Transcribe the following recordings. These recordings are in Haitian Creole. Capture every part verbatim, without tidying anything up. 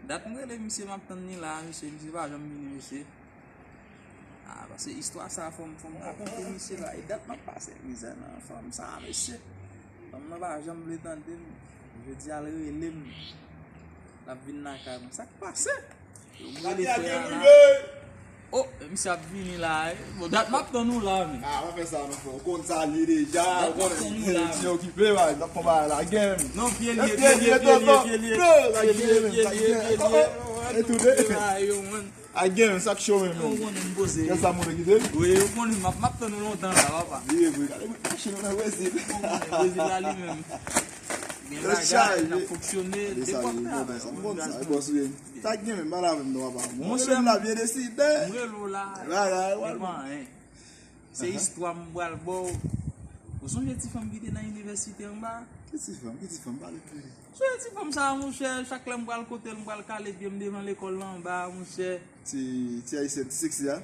Dat m rele misye, m ap tann li la, misye, misye pa janm vini, mesye. Ah, paske istwa sa, fò m, fò m rakonte misye la. E dat m ap pase mizè nan fanm sa, mesye. Fanm nan pa janm vle tande m. Jodi a, l rele m. L ap vin lakay mwen. Sa k pase? Yo, m rele frè a la. Oh, misye ap vini la, eh. Bon, dat m ap tann ou la, men. Ah, pa fè sa, non, frè. Ou konn sa l ye deja. Dat m ap tann ou la, men. Ti okipe, man. N ap fè bagay la, game. Non, pye l ye, pye l ye, pye l ye, pye l ye. Pye l ye, pye l ye, pye l ye, pye l ye. E tou de. A, yo, man. A, game, sa k cho menm, man. Ou konnen m poze. Kè sa moun kite? Wi, ou konnen m ap, m ap tann ou lontan la, papa. Ye, vre. Gade, machin nan Brezil. Ou konnen Brezil la, li menm. Gen bagay, n ap fonksyone, depi w ap travay, ou konn sa, bòs ou ye. Sa k gen menm, pale avè m non, papa. Mwen menm la byen deside. M rele w la. La, la, la. Se istwa m pral ba w. Ou sonje ti fanm ki te nan inivèsite anba? Ki ti fanm? Ki ti fanm? Pale plis. Sonje ti fanm sa, monchè, chak lè m pral kote l, m pral kale pye m devan lekòl la anba, monchè. Ti, ti ayisyen, ti seksi a?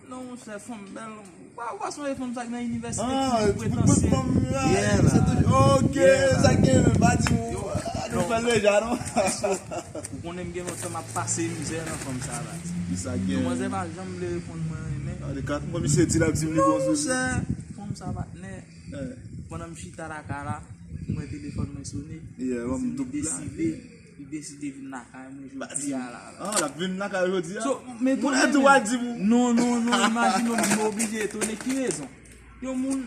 Non, monchè, fanm bèl. Ou pa, ou pa sonje fanm sa k nan inivèsite ki pretansye? Ah, ti bout fanm la, se toujou, ok, sa gen, men pa di m, nou fè l deja, non? Ou konnen m gen lontan m ap pase mizè nan fanm sa la. Ki sa gen? Yon manzè pa janm vle reponn mwen, renmen. Ah, de kat, mwen, misye di l ap di m li bon sou li. Non, monchè, fanm sa, patnè. Pandan m chita lakay la, m wè telefòn mwen sone. Li di m li deside, li deside vin lakay mwen jodi a la. Ah, l ap vin lakay ou jodi a? So, m etone, men. Non, non, non, imajine w, m oblije etone. Ki rezon? Yon moun,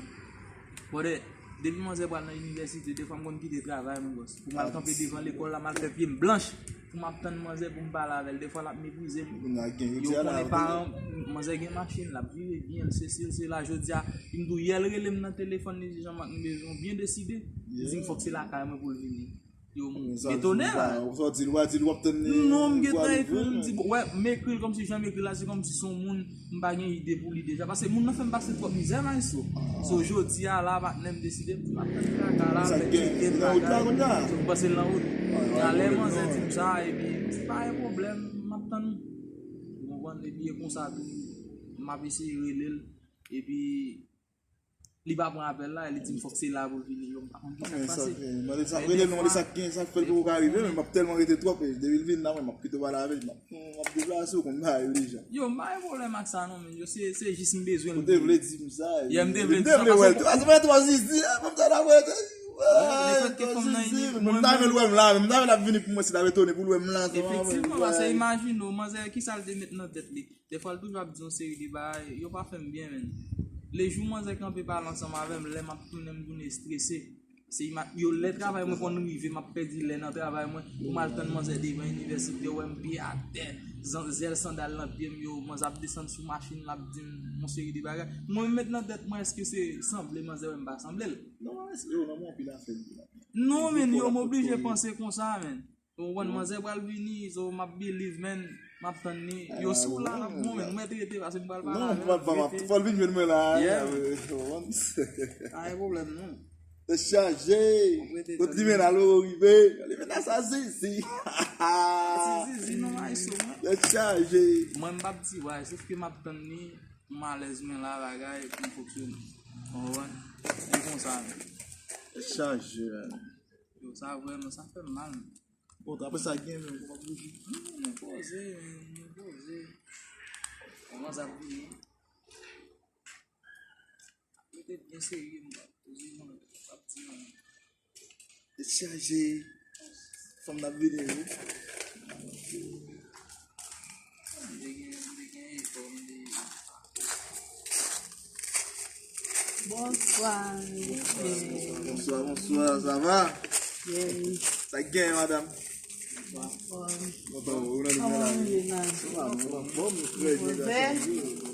brother, depi manzè pral nan inivèsite, defwa m konn kite travay, mon bòs. Pou m al kanpe devan lekòl la, m al fè pye m blanch. Pou m ap tann manzè pou m pale avè l. Defwa, l ap meprize m. Yo konnen paran, manzè gen machin, l ap vive byen, l sesi, l sela. Jodi a, li m di w, yè l rele m nan telefòn, li di, Jean Marc, m bezwen w byen deside. Li di m fòk se lakay mwen pou l vini. Yo, m etone la. Ou sòti, ou pa di l w ap tann li. Non, m gentan ekri l, m di, wè, m ekri l kòmsi jan m ekri l la, se kòmsi se yon moun m pa gen ide pou li deja. Paske moun nan fè m pase twòp mizè, maestro. So, jodi a la, patnè, m deside m ap tann traka la, fè ti kèk bagay. So, m panse l nan wout. Talè manzè di m sa, epi m di, pa gen pwoblèm, m ap tann ou. Ou konprann? Epi e konsa tou, m ap eseye rele l. Epi, li pa pran apèl la, li di m fòk se la pou l vini. Yo, m pa konn kisa k pase. Mande sa, rele l non, mande sa k gen, sa k fè l poko ka rive, men m ap tèlman rete twòp, e depi l vin la, mwen, m ap kite w pale avè l, m ap, m ap deplase, ou konn bagay yo deja. Yo, m pa gen pwoblèm ak sa non, men yo, se, se jis m bezwen l vini. Ou te vle di m sa, e. Yeah, m te vle di sa, paske m te wè twò zizi, a, fanm sa la, mwen, lefètke fanm nan ini, mwen, m ta renmen l wè m la, men m ta renmen l ap vini pou mwen, si l ap etone pou l wè m la. Efektivman, paske imajine w, manzè, kisa l te met nan tèt li? Defwa, l toujou ap di yon seri de bagay, yo pa fè m byen, menn. Lejou manzè kanpe pale ansanm avè m, lè m ap tounen, m tounen estrese. Se ima-, yo, lè travay mwen konn rive, m ap pèdi lè nan travay mwen, pou m al tann manzè devan inivèsite, wè m pye atè, zan-, zèl sandal nan pye m, yo, manzè ap desann sou machin, l ap di m yon seri de bagay. Mwen, m met nan tèt mwen, èske se sanble manzè wè m pa sanble l? Non, èske yo nan mwen anpil afè, anpil afè. Non, menn, yo, m oblije panse konsa, menn. Ou konprann, manzè pral vini, so m ap believe, man. M ap tann li. Yo sou la, l ap bon, man. Ou mèt rete, paske m pral pale avè l. Non, m ap, m ap, fò l vin jwenn mwen la. Yeah. Pa gen pwoblèm, non. Tèt chaje. Kot Limena Loro rive? Limena sa zizi. Ti zizi, non, maestro, man. Tèt chaje. Mwen, m p ap di, wè, sèf ke m ap tann li, m alèz, mwen la, bagay, pou m fonksyone. Ou konprann? Se konsa, man. Tèt chaje, man. Yo, sa vrèman, sa fè m mal, man. Bon, apre sa gen menm, kòman pou di? Non, nou poze, nou poze. Kòman sa ap vini? Rete byen serye, m pa poze, m pa di anyen. Tèt chaje. Fanm nan ap vini, wi. M te gen, m te gen efò, m te Bonswa, mesye. Bonswa, bonswa, sa va? Yes. Sa k gen, madanm? Anfòm. Kontan wè w nan limyè la. Kòman w ye, Naz? Sa va, nou anfòm, nou trè byen, gason.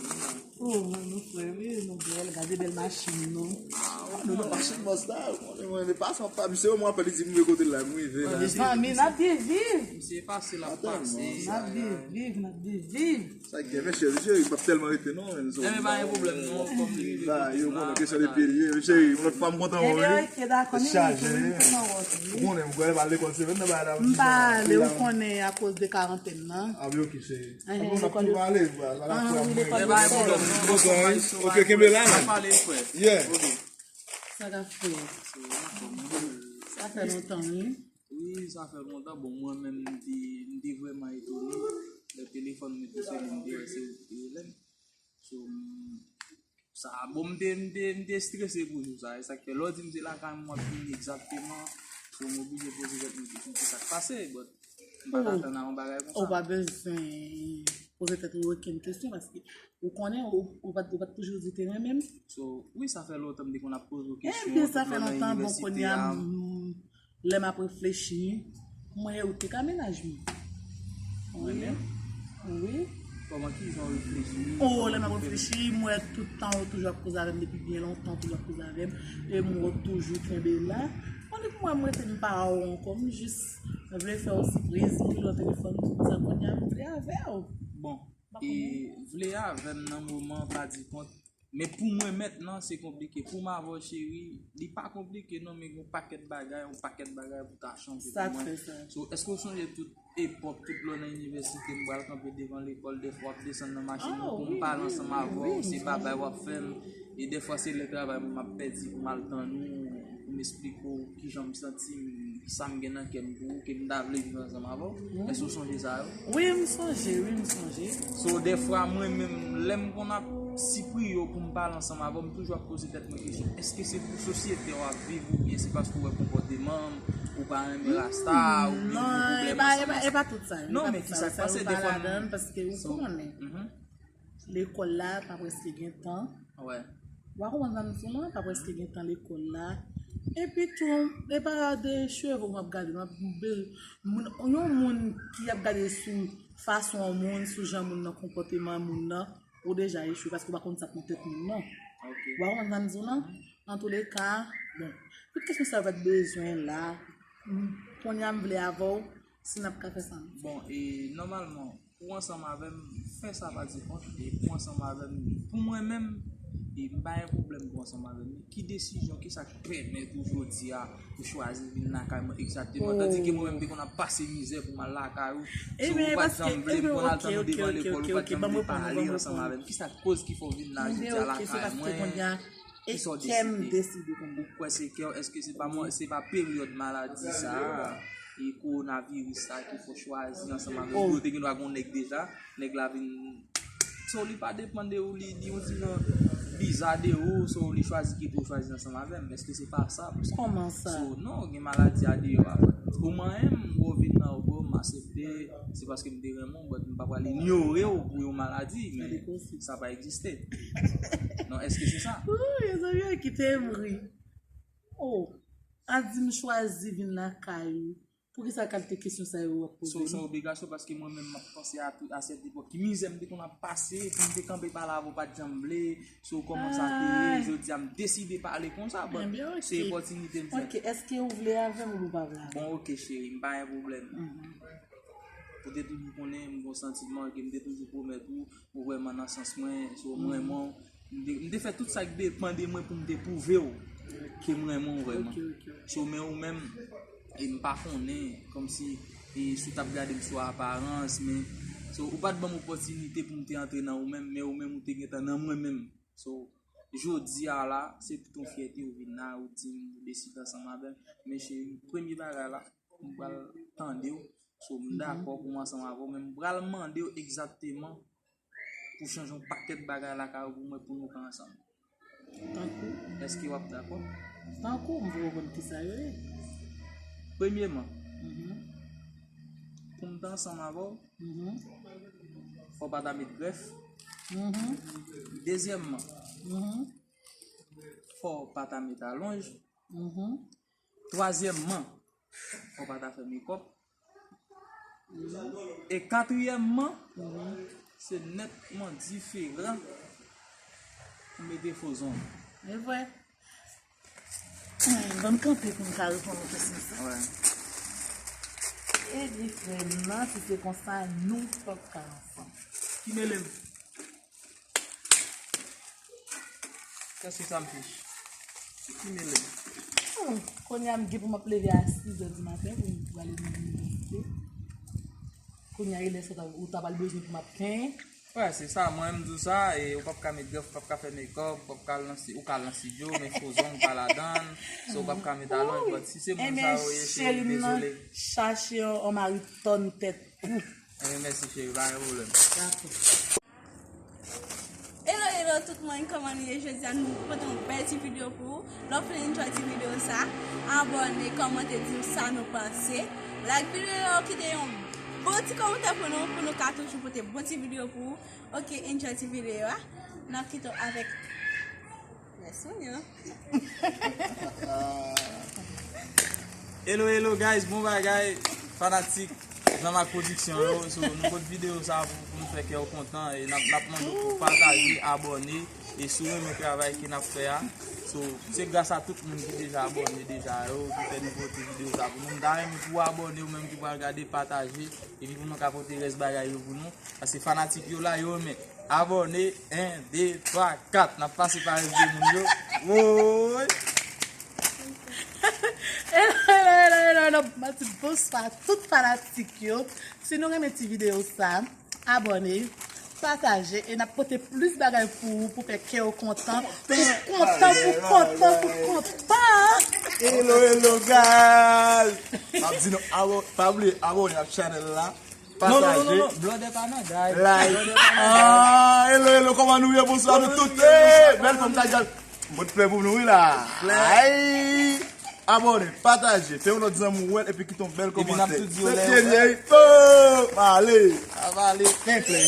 Oh, nou frè, wi, nou bèl. Gade bèl machin nou. Ah, nou nan machin bòs la, ou konnen mwen, men pa san pa, misye, mwen apèl, li di m rive kote l la, m rive la. Mezanmi, n ap byen viv. Misye pase, l ap pase. N ap byen viv, n ap byen viv. Sa k gen, men cheri, cheri, m p ap tèlman rete non, men. Enben, pa gen pwoblèm non, kòm li rive la, yo konnen kesyon de pye li ye, men cheri, yon lòt fwa m kontan wè w, wi. Enben, ok, dakò, men m kontan wè w tou, wi. Ou konnen, m kwè l pa al lekòl semèn nan, bagay la. M pa ale, ou konnen, akoz de karantèn nan. Ah, wi, ok, cheri. Enben, m ap tou pale, m pa la fwa mwen. Enben, pa gen pwoblèm non, m kontan wè w. Ok, kenbe la, men. N ap pale, frè. Yeah. Ok. Sa k ap fèt? Sa fè lontan, wi. Wi, sa fè lontan. Bon, mwen menm, m te, m te vrèman Sa, bon, m te, m te, m te strese pou jou sa. E sa k fè, lè w di m se lakay mwen w ap vini egzakteman, so m oblije poze tèt mwen kesyon, ki sa k pase, but m pa t atann a yon bagay konsa. Ou pa bezwen poze tèt ou okenn kesyon, paske ou konnen, ou, ou pa t, ou pa t toujou di te renmen m. So, wi, sa fè lontan m te konn ap poze w kesyon, tout lontan inivèsite a. Ebyen, sa fè lontan, bon, kounye a, m, lè m ap reflechi, m wè ou te ka mennaj mwen. Wi. Wi. Kòman, ki jan w reflechi? Oh, lè m ap reflechi, m wè tout tan ou toujou ap koze avè m depi byen lontan, ou toujou ap koze avè m, e m wè ou toujou kenbe la. Mwen, depi m wè m rete m pa wè w ankò, m jis vle fè w sipriz, m toujou nan telefòn, m di konsa kounye a m vle avè w. Bon, e vle avè m nan moman pa di kont. Men pou mwen mentnan, se konplike. Pou m avè w, cheri, li pa konplike non, men gen yon pakèt bagay, yon pakèt bagay pou ta chanje pou mwen. Sa k fè sa? So, èske w sonje tout epòk, tout lè w nan inivèsite, m pral kanpe devan lekòl, dèfwa w ap desann nan machin nan pou m pale ansanm avè w, se babay w ap fè m, e dèfwa se lè travay mwen m ap pèdi pou m al tann ou, pou m esplike w kijan m santi m, sa m gen nan kè m pou ou, ke m ta vle viv ansanm avè w. Èske w sonje sa yo? Wi, m sonje, wi, m sonje. So, dèfwa, mwen menm, lè m konn ap sipriye w pou m pale ansanm avè w, m toujou ap poze tèt mwen kesyon, èske se pou sosyete w ap viv oubyen se paske w wè konpòteman m, ou pa renmen rasta, oubyen ou gen pwoblèm ansanm avè m? Non, e pa tout sa. Non, men ki sa k pase, dèfwa m... Paske ou konnen. Lekòl la pa prèske gen tan. Wè. Ou pa konprann sa m di w lan? Pa prèske gen tan lekòl la. Epi tou, e pa de cheve m ap gade, m ap, moun, yon moun ki ap gade sou fason yon moun, sou jan moun nan, konpòteman moun nan, ou deja echwe paske ou pa konn sa k nan tèt moun nan. Ok. Ou pa konprann sa m di w lan? Antouleka, bon, tout kesyon sa yo pa t bezwen la. M, kounye a m vle avè w, si n ap ka fè sa. Bon, e nòmalman, pou ansanm avè m, fè sa pa di kont, e pou ansanm avè m, pou mwen menm, e m pa gen pwoblèm pou ansanm avè m. Men ki desizyon, ki sa k pèmèt ou jodi a, ou chwazi vin lakay mwen egzakteman? Tandike mwen menm, m te konn ap pase mizè pou m al lakay ou. So, ou pa t janm vle m konn al tann ou devan lekòl, ou pa t janm vle pale ansanm avè m. Ki sa k koz ki fè w vin la jodi a lakay mwen? Ki sa w deside? Ou kwè se kè w? Èske se pa mwen, se pa peryòd maladi sa a, e kowonaviris sa a ki fè w chwazi ansanm avè m? Ou te gen dwa gen yon nèg deja, nèg la vin, so, li pa depann de ou, li, li yon ti jan biza de ou, so, li chwazi kite w chwazi ansanm avè m. Èske se pa sa pou sa? Kòman sa? So, non, gen maladi a deyò a. Ou manyen m, ou vin nan ou, m aksepte, se paske m te renmen w, but m pa pral inyore w pou yon maladi, men sa pa egziste. Non, èske se sa? Ooh, mezanmi, kite m ri. Oh, a di m chwazi vin lakay ou. Poukisa kalite kesyon sa yo w ap poze m? So, se yon obligasyon, paske mwen menm, m ap panse a tout, a sèt epòk, ki mizè m te konn ap pase, pou m te kanpe pale avè w, pa t janm vle. So, kòman sa te ye, jodi a, m deside pale konsa, but se opòtinite m jwenn. Ok, èske ou vle avè m ou pa vle avè m? Bon, ok, cheri, m pa gen pwoblèm. Ou te toujou konnen m gon santiman, ke m te toujou pwomèt ou, ou vrèman nan sans mwen, so m renmen w. M te, m te fè tout sa k depann de mwen pou m te pwouve w ke m renmen w vrèman. So, men ou menm, e m pa konnen, kòmsi, e si w t ap gade m sou aparans, men, so, ou pa t ban m opòtinite pou m te antre nan ou menm, men ou menm ou te gentan nan mwen menm. So, jodi a la, se tout yon fyète ou vin la, ou di m ou deside ansanm avè m, men cheri, premye bagay la, m pral tande w. So, m dakò pou m ansanm avè w, men m pral mande w egzakteman pou chanje yon pakèt bagay lakay ou pou mwen, pou nou ka ansanm. Tankou? Èske w ap dakò? Tankou, m poko konn kisa yo ye. Premyeman, pou m ta ansanm avè w, fò w pa ta met grèf. Dezyèmman, fò w pa ta met alonj. Twazyèmman, fò w pa ta fè mekòp. E katriyèmman, se nètman diferan pou mete fo zong. E vre. Ban m kanpe pou m ka reponn ou kesyon sa. Ebyen, frè m nan, si se konsa, nou p ap ka ansanm. Ki mele m? Kèske sa m fich? Ki mele m? Hmm, kounye a m gen pou m ap leve a sis zè di maten pou m prale nan inivèsite. Kounye a e lè sa ta, ou ta pral bezwen pou m ap penyen. Wè, se sa, mwen m di w sa, e ou p ap ka met grèf, ou p ap ka fè mekòp, ou p ap ka al nan sti-, ou ka al nan estidyo, men fo zong pa ladan l, so ou p ap ka met alonj, but si se moun sa yo ye, cheri, dezole. Chache yon, yon mari tòn tèt pou. Ebyen, mèsi, cheri, pa gen pwoblèm. Dakò. Yo tout moun, kòman nou ye? Jodi a nou pote yon bèl ti videyo pou ou. Lè w fin enjoy ti videyo sa, abòne, kòmante, di m sa nou panse. Like videyo, kite yon bon ti kòmantè pou nou, pou nou ka toujou pote bon ti videyo pou ou. Ok, enjoy ti videyo a. N ap kite w avèk Mè Sonia. Hello, hello guys, bon bagay, fanatik Zanmak Production yo. So, nou pote videyo sa pou, pou nou fè kè w kontan e n ap, n ap mande w pou pataje, abòne e si w renmen travay ke n ap fè a. So, se gras a tout moun ki deja abòne deja yo ki fè nou pote videyo sa pou nou. M ta renmen pou w abòne, ou menm ki pral gade, pataje epi pou nou ka pote rès bagay yo pou nou. Paske fanatik yo la, yo renmen. Abòne, en, de, twa, kat. N ap pase pa rès de moun yo. Woy! Hello, hello, hello, hello, hello. M ap di bonswa tout fanatik yo. Si nou renmen ti videyo sa, abòne, pataje e n ap pote plis bagay pou ou, pou fè kè w kontan, pou kontan, pou kontan, pou kontan. Hello, hello guys! M ap di nou, abò- pa bliye abòne ak chanèl la. Non, non, non, non, Pataje. non. Blòdè pa nan gay. Like. Ah, hello, hello, kòman nou ye? Bonswa nou tout. Hey, bèl fanm ta gal. Mwen te plè pou nou wi la. Ay. Abòne, pataje, fè yon lòt zanmi w wè l epi kite yon bèl Epi n ap kòmantè. tou di yo Se lè Thierry, yo hey, oh, ale. Avale. Gameplay.